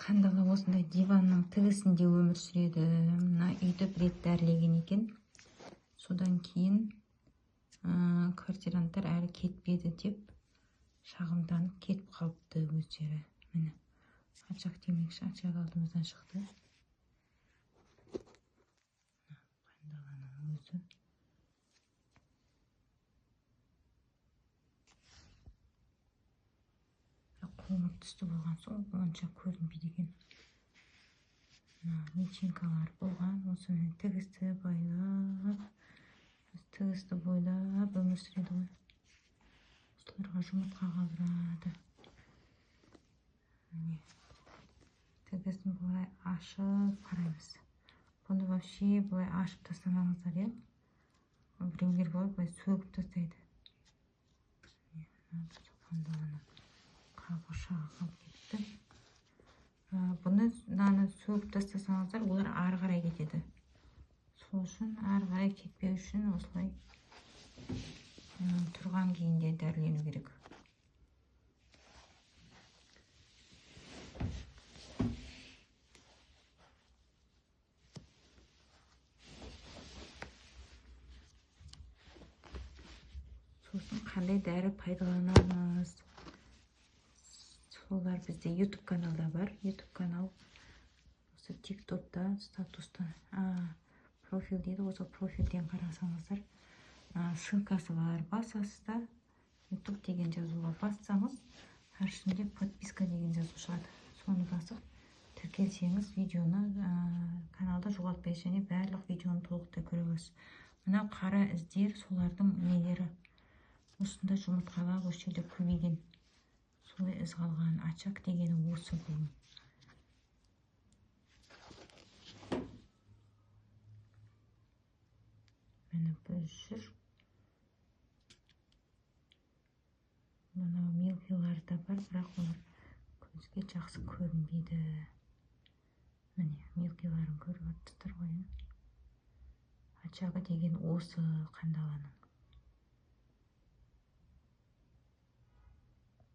Қандала осындай диванның тігісінде өмір сүреді. Мына үйді бір рет дәрілеген екен. Содан кейін квартиранттар әлі кетпеді деп шағымданып кетіп қалыпты өздері. Міне, очаг демекші, очаг алдымыздан шықты. Қандаланың өзі. Қоңыр түсті болған соң онша көрінбейді екен. Мына личинкалар болған, осымен тігісті байлап, тігісті бойлап өмір сүреді ғой. Осыларға жұмыртқа қалдырады. Міне, тігісін былай ашып қараймыз. Бұны вообще былай ашып тастамаңыздар, иә? Біреулер бар, былай сөгіп тастайды. Міне, қандаланың қабыршағы қалып кетті. Бұны мынаны сөгіп тастасаңыздар, олар ары қарай кетеді. Сол үшін ары қарай кетпеу үшін осылай тұрған күйінде дәрілену керек. Сосын қандай дәрі пайдаланамыз? Солар бізде YouTube каналда бар. YouTube канал осы TikTok'та статуста, профиль дейді, осы профильден қарасаңыздар, ссылкасы бар. Басасыз да YouTube деген жазуға бассаңыз, ішінде подписка деген жазу шығады. Соны басып тіркелсеңіз, видеоны каналда жоғалтпайсыз және барлық видеоны толықтай көре аласыз. Мына қара іздер солардың нелері. Осында жұмыртқалар осы жерде көбейген. Солай із қалған. Очаг дегені осы бұл. Міне бұл жүр. Мынау мелкилар да бар, бірақ олар көзге жақсы көрінбейді. Міне мелкиларын көріп отырсыздар ғой. Очагы деген осы қандаланың.